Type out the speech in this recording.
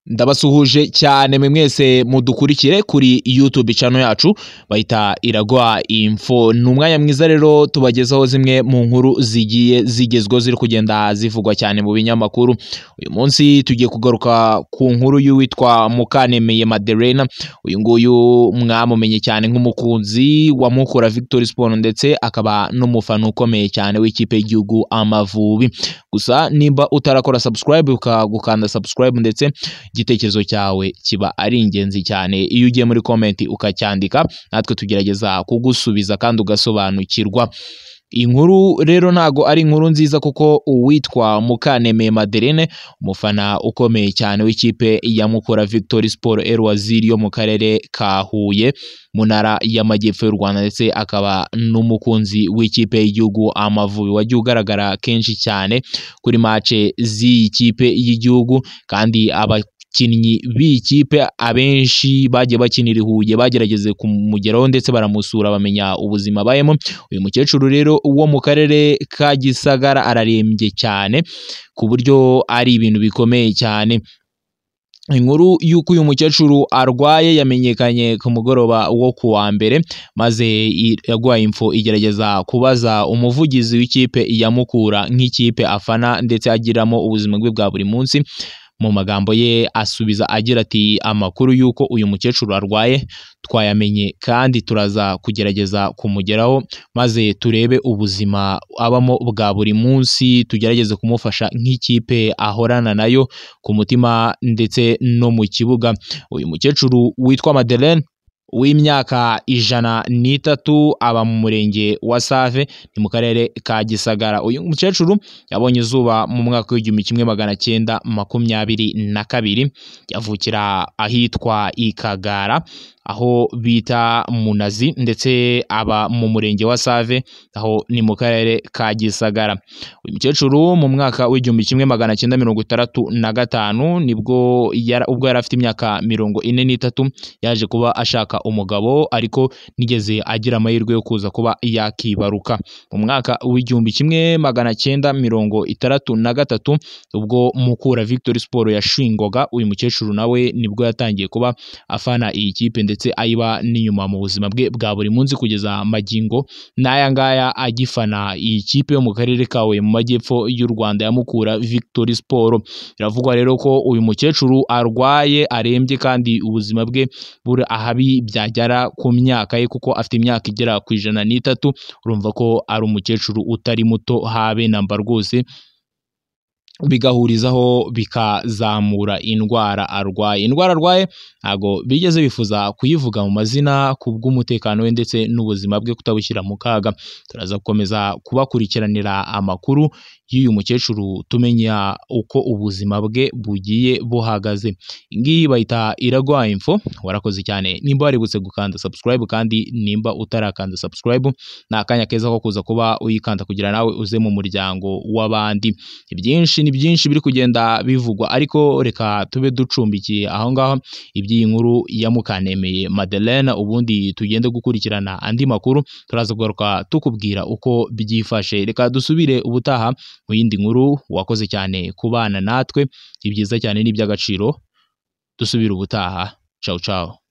Ndabasuhuje cyane mwe mwese mudukurikire kuri YouTube channel yacu bayita Iraguha Info. Ni umwanya mwiza rero tubagezaho zimwe mu nkuru zigiye zigezweho ziri kugenda zivugwa cyane mu binyamakuru. Uyu munsi tugiye kugaruka ku nkuru y'uwitwa Mukanemeye Madelena. Uyu nguyu mwamumenye cyane nk'umukunzi wa Mukura Victory Sport ndetse akaba n'umufana ukomeye cyane w'ikipe y'igihugu Amavubi. Gusa nimba utarakora subscribe ukagukanda subscribe ndetse igitekerezo cyawe kiba ari ingenzi cyane iyo ugiye muri comment ukacyandika, natwe tugerageza kugusubiza kandi ugasobanukirwa. Inkuru rero ntago ari inkuru nziza kuko uwitwa Mukanemeye Madeline, umufana ukomeye cyane w'ikipe ya Mukura Victory Sport El Waziri yo mu karere ka Huye mu ntara y'Amajyepfo y'u Rwanda, ndetse akaba n'umukunzi w'ikipe y'igihugu Amavubi, wagiye ugaragara kenshi cyane kuri match z'iyi kipe y'igihugu, kandi abakinnyi b'iyi kipe abenshi bagiye bakinira i Huye bagerageze kumugeraho ndetse baramusura bamenya ubuzima abayemo. Uyu mukecuru rero wo mu karere ka Gisagara ararembye cyane ku buryo ari ibintu bikomeye cyane. Inkuru y'uko uyu mukecuru arwaye yamenyekanye ku mugoroba wo ku wa mbere, maze Iraguha Info igerageza kubaza umuvugizi w'ikipe ya Mukura nk'ikipe afana ndetse agiramo ubuzima bwe bwa buri munsi. Mu magambo ye asubiza agira ati amakuru y'uko uyu mukecuru arwaye twayamenye kandi turaza kugerageza kumugeraho maze turebe ubuzima abamo bwa buri munsi, tugerageze kumufasha nk'ikipe ahorana nayo ku mutima ndetse no mu kibuga. Uyu mukecuru witwa Madeleine w'imyaka 103 aba mu murenge wa Save ni mu karere ka Gisagara. Uyu mukecuru yabonye izuba mu mwaka w'1922, yavukira ahitwa Ikagara aho bita Munazi, ndetse aba mu murenge wa Save aho ni mu karere ka Gisagara. Uyu mukecuru mu mwaka w'1965 nibwo ubwo yari afite imyaka 43 yaje kuba ashaka umugabo, ariko nigeze agira amahirwe yo kuza kuba yakibaruka. Mu mwaka w'1963 ubwo Mukura Victory Sport yashingwaga, uyu mukecuru nawe nibwo yatangiye kuba afana iyi kipe ndetse ayiba n'inyuma mu buzima bwe bwa buri munsi kugeza magingo n'aya ngaya agifana iyi kipe yo mu karere ka Huye mu majyepfo y'u Rwanda ya Mukura Victory Sport. Biravugwa rero ko uyu mukecuru arwaye arembye kandi ubuzima bwe buri ahabi byagera ku myaka ye, kuko afite imyaka igera ku 103. Urumva ko ari umukecuru utari muto habe namba rwose, bigahurizaho bikazamura indwara arwaye. Indwara arwaye ntago bigeze bifuza kuyivuga mu mazina ku bw'umutekano we ndetse n'ubuzima bwe kutabushyira mu kaga. Turaza gukomeza kubakurikiranira amakuru y'uyu mukecuru tumenya uko ubuzima bwe bugiye buhagaze. Ngiyi bayita Iraguha Info. Warakoze cyane nimba waributse gukanda subscribe, kandi nimba utarakanda subscribe ni akanya keza ko kuza kuba uyikanda kugira nawe uze mu muryango w'abandi. Ibyinshi ni byinshi biri kugenda bivugwa, ariko reka tube ducumbikiye aho ngaho iby'iyi nkuru ya Mukanemeye Madeleine, ubundi tugende gukurikirana andi makuru, turaza kugaruka tukubwira uko byifashe. Reka dusubire ubutaha mu yindi nkuru. Wakoze cyane kubana natwe, ibyiza cyane n'iby'agaciro. Dusubire ubutaha. Ciao ciao.